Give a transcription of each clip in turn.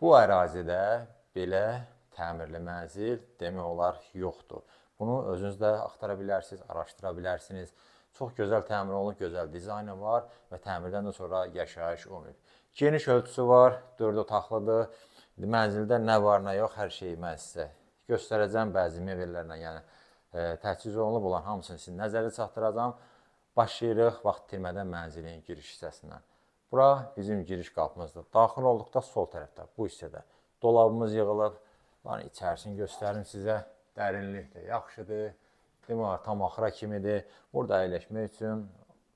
Bu ərazidə belə təmirli mənzil demək olar yoxdur. Bunu özünüz də axtara bilərsiniz, araşdıra bilərsiniz. Çox gözəl təmir olunub, gözəl dizaynı var və təmirdən də sonra yaşayış olmayıb. Geniş ölçüsü var, 4 otaqlıdır. İndi mənzildə nə var, nə yox, hər şeyi mən sizə göstərəcəm. Bəzi mebellərlə, yəni təchiz olunub, olan hamısını sizin nəzərə çatdıracağam. Başlayırıq vaxt itirmədən mənzilin giriş hissəsindən. Bura bizim giriş qapımızdır. Daxil olduqda sol tərəfdə, bu hissədə dolabımız yığılıb. Lan içərisini göstərim sizə. Dərinlik də yaxşıdır. Demək olar tam axıra kimidir. Burada əyləşmək üçün,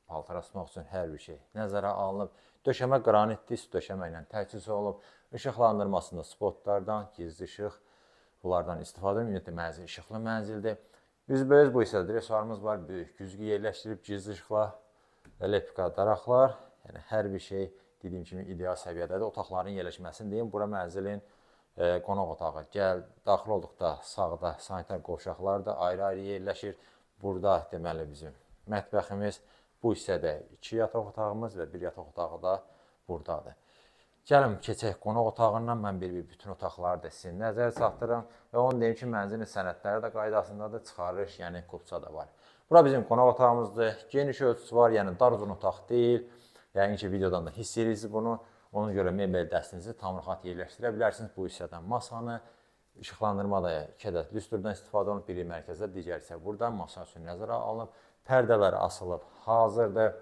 paltar asmaq üçün hər bir şey nəzərə alınıb. Döşəmə qranitli döşəmə ilə təchiz olunub. İşıqlandırmasında spotlardan, gizli işıq bunlardan istifadə olunub. Ümumiyyətlə mənzil işıqlı mənzildir. Üzbəüz bu hissədə dresuarımız var. Böyük güzgü yerləşdirilib gizli işıqla, lepka daraqlar. Yəni hər bir şey dediyim kimi ideal səviyyədədir. Otaqların yerləşməsini deyim. Bura mənzilin qonaq otağı. Gəl, daxil olduqda sağda sanitar qovşaqlar da ayrı-ayrı yerləşir. Burada deməli bizim mətbəximiz, bu hissədə 2 yataq otağımız və bir yataq otağı da buradadır. Gəlin keçək qonaq otağından, mən bir-bir bütün otaqları da sizin nəzərə çatdırım və onu deyim ki, mənzilin sənədləri də qaydasındadır, çıxarış, yəni kupça da var. Bura bizim qonaq otağımızdır. Geniş ölçüsü var, yəni dar uzun otaq deyil. Yəqin ki, videodan da hiss edirsiniz bunu. Ona görə mebel dəstinizi tam rahat yerləşdirə bilərsiniz. Bu hissədən masanı, işıqlandırma da 2 ədəd lüstrdən istifadə olunub, biri mərkəzdə, digəri isə burada masa üçün nəzərə alınıb. Pərdələr asılıb, hazırdır.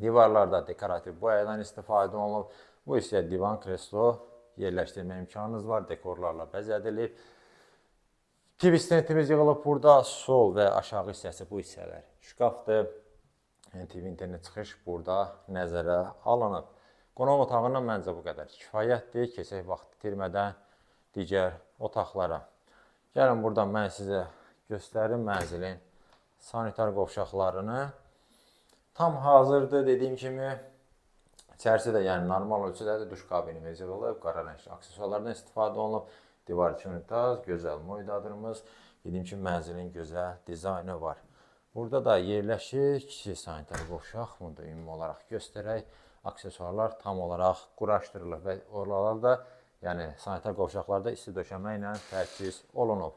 Divarlarda dekorativ boyadan istifadə olunub. Bu hissəyə divan, kreslo yerləşdirmə imkanınız var, dekorlarla bəzədilib. TV stendimiz yığılıb burada, sol və aşağı hissəsi bu hissələr şkafdır. Yəni TV internet çıxış burada nəzərə alınıb. Qonaq otağından məncə bu qədər kifayətdir. Keçək vaxt itirmədən digər otaqlara. Gəlin buradan mən sizə göstərim mənzilin sanitar qovşaqlarını. Tam hazırdır dediyim kimi. İçərisi də yəni normal ölçüdədir. Duş kabinimiz yığılıb, qara rəngli aksesuarlardan istifadə olunub. Divar üçün unitaz, gözəl moydadırımız. Dediyim kimi mənzilin gözəl dizaynı var. Burada da yerləşir kiçik sanitar qovşaq. Bunu da ümumi olaraq göstərək. Aksesuarlar tam olaraq quraşdırılıb və oralar da, yəni sanitar qovşaqlarda isti döşəmə ilə təchiz olunub.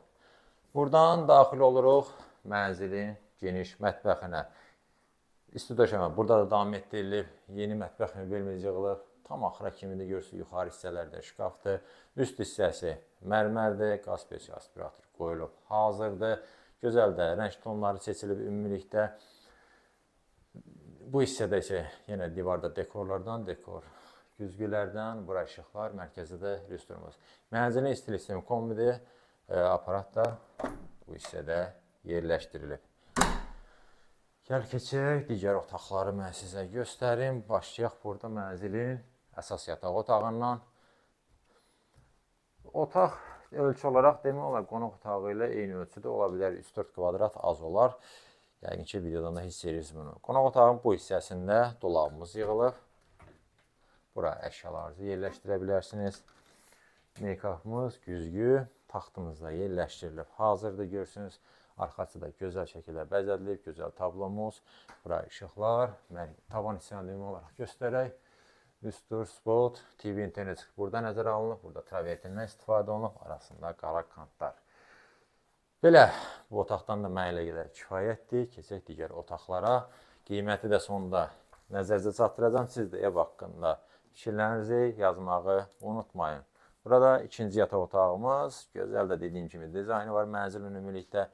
Buradan daxil oluruq mənzilin geniş mətbəxinə. İsti döşəmə burada da davam etdirilib. Yeni mətbəx mebelimiz yığılıb. Tam axıra kimi də görürsünüz, yuxarı hissələrdə şkafdır. Üst hissəsi mərmərdir, qaz peçi aspirator qoyulub, hazırdır. Gözəl də rəng tonları seçilib ümumilikdə. Bu hissədə isə yenə divarda dekorlardan, dekor güzgülərdən, bura işıqlar, mərkəzdə də lüstrumuz. Mənzilin istilik sistemi kombidir, aparat da bu hissədə yerləşdirilib. Gəl keçək, digər otaqları mən sizə göstərim. Başlayaq burada mənzilin əsas yataq otağından. Otaq ölçü olaraq demək olar qonaq otağı ilə eyni ölçüdə ola bilər, 3-4 kvadrat az olar. Yəqin ki, videodan da hiss edirsiniz bunu. Qonaq otağının bu hissəsində dolabımız yığılıb. Bura əşyalarınızı yerləşdirə bilərsiniz. Make-upımız, güzgü, taxtımız da yerləşdirilib. Hazırdır, görürsünüz. Arxası da gözəl şəkildə bəzədilib, gözəl tablomuz. Bura işıqlar, tavan hissəni ümumi olaraq göstərək. Lüstr, spot, TV, internet burada nəzərə alınıb. Burada travertindən istifadə olunub, arasında qara kantlar. Belə, bu otaqdan da mənə elə qədər kifayətdir. Keçək digər otaqlara. Qiyməti də sonda nəzərinizə çatdıracağam. Siz də ev haqqında fikirlərinizi yazmağı unutmayın. Burada ikinci yataq otağımız. Gözəl də dediyim kimi dizaynı var mənzilin ümumilikdə.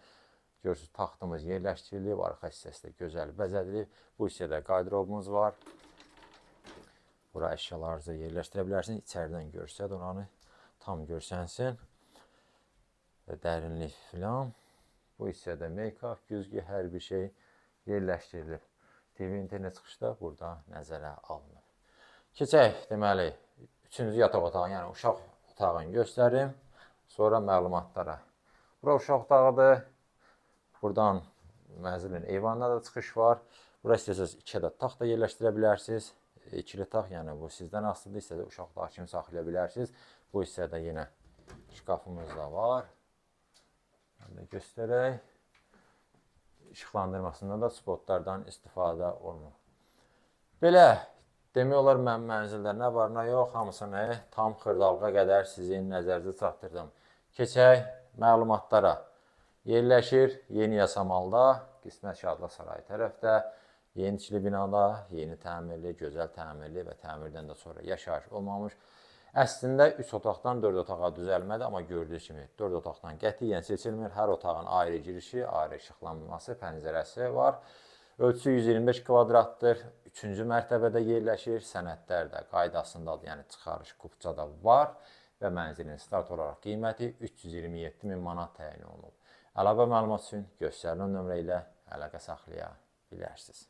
Görürsünüz, taxtımız yerləşdirilib, arxa hissəsi də gözəl bəzədilib. Bu hissədə qarderobumuz var. Bura əşyalarınızı yerləşdirə bilərsiniz. İçəridən görsəd oranı tam görsənsin. Və dərinlik filan. Bu hissədə make-up, güzgü, hər bir şey yerləşdirilib. TV internet çıxışı da burada nəzərə alınıb. Keçək deməli, üçüncü yataq otağı, yəni uşaq otağını göstərim. Sonra məlumatlara. Bura uşaq otağıdır. Buradan mənzilin eyvanına da çıxış var. Bura istəsəniz 2 ədəd taxt da yerləşdirə bilərsiniz. İkili taxt, yəni bu sizdən asılıdır. İstəsəniz uşaq otağı kimi saxlaya bilərsiniz. Bu hissədə yenə şkafımız da var. Mən də göstərək. İşıqlandırmasında da spotlardan istifadə olunur. Belə, Demək olar mən mənzildə nə var, nə yox, hamısını tam xırdalığa qədər sizin nəzərinizə çatdırdım. Keçək məlumatlara. Yerləşir Yeni Yasamalda, Qismət Şadlıq Sarayı tərəfdə, yeni tikili binada, yeni təmirli, gözəl təmirli və təmirdən də sonra yaşayış olmamış. Əslində 3 otaqdan 4 otağa düzəlmədir, amma gördüyünüz kimi 4 otaqdan qətiyyən seçilmir. Hər otağın ayrı girişi, ayrı işıqlanması, pəncərəsi var. Ölçüsü 125 kvadratdır. 3-cü mərtəbədə yerləşir. Sənədlər də qaydasındadır, yəni çıxarış kupça da var və mənzilin start olaraq qiyməti 327 min manat təyin olunub. Əlavə məlumat üçün göstərilən nömrə ilə əlaqə saxlaya bilərsiniz.